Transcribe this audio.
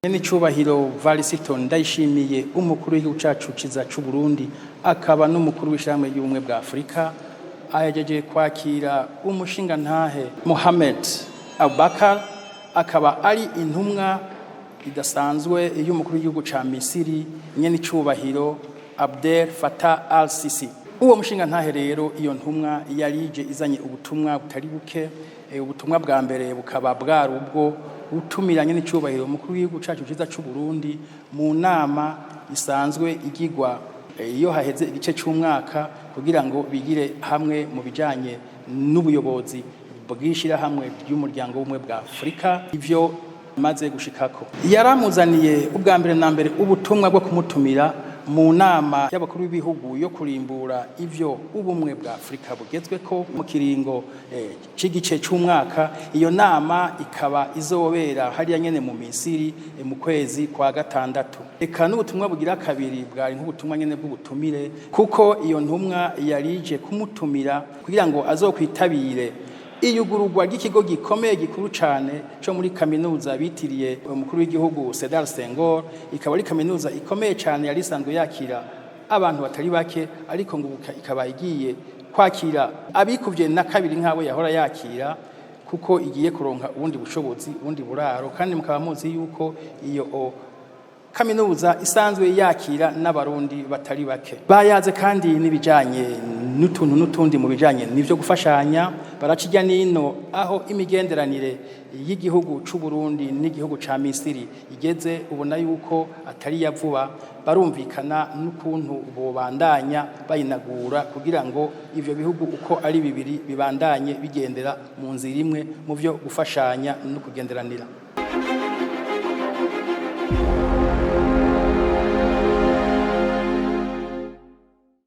N'icubahiro Varisito Ndayishimiye, umukuru w'igihugu cacu ciza c'u Burundi, akaba n'umukuru w'ishirahamwe ry'ubumwe bwa Afurika, ahejeje kwakira umushingantahe Mohamed Abubakar, akaba ari intumwa idasanzwe y'umukuru w'igihugu ca Misiri, nyenicubahiro Abdel Fattah al-Sisi. Uwo mushingantahe rero, iyo ntumwa yarije izanye ubutumwa butari buke. Ubutumwa bwa mbere bukaba bwari ubwo gutumiranye n'icubahiro umukuru w'igihugu cacu ciza c'u Burundi mu nama isanzwe igigwa iyo haheze igice c'umwaka, kugira ngo bigire hamwe mu bijanye n'ubuyobozi bw'ishirahamwe ry'umuryango w'ubumwe bwa Afurika ivyo maze gushikako. Yaramuzaniye ubwa mbere na mbere ubutumwa bwo kumutumira mu nama y'abakuru b'ibihugu yo kurimbura ivyo ubumwe bwa Afurika bugezweko mu kiringo c'igice c'umwaka. Iyo nama ikaba izobera hariya nyene mu Misiri mu kwezi kwa gatandatu. Eka n'ubutumwa bugira kabiri bwari nk'ubutumwa nyene bw'ubutumire, kuko iyo ntumwa yarije kumutumira kugira ngo azokwitabire iyugururwa ry'ikigo gikomeye gikuru cane co muri kaminuza bitiriye umukuru w'igihugu Sedar Senghor. Ikaba ari kaminuza ikomeye cane yari isanzwe yakira abantu batari bake, ariko ngo ikaba igiye kwakira abikuvye na kabiri nk'abo yahora yakira, kuko igiye kuronka ubundi bushobozi, ubundi buraro. Kandi mukaba muzi yuko iyo kaminuza isanzwe yakira n'Abarundi batari bake. Bayaze kandi n'ibijanye n'utuntu n'utundi mu bijanye n'ivyo gufashanya. Baraca irya nino aho imigenderanire y'igihugu c'u Burundi n'igihugu ca Misiri igeze, ubona yuko atari ya vuba. Barumvikana n'ukuntu bobandanya bayinagura kugira ngo ivyo bihugu uko ari bibiri bibandanye bigendera mu nzira imwe mu vyo gufashanya no kugenderanira.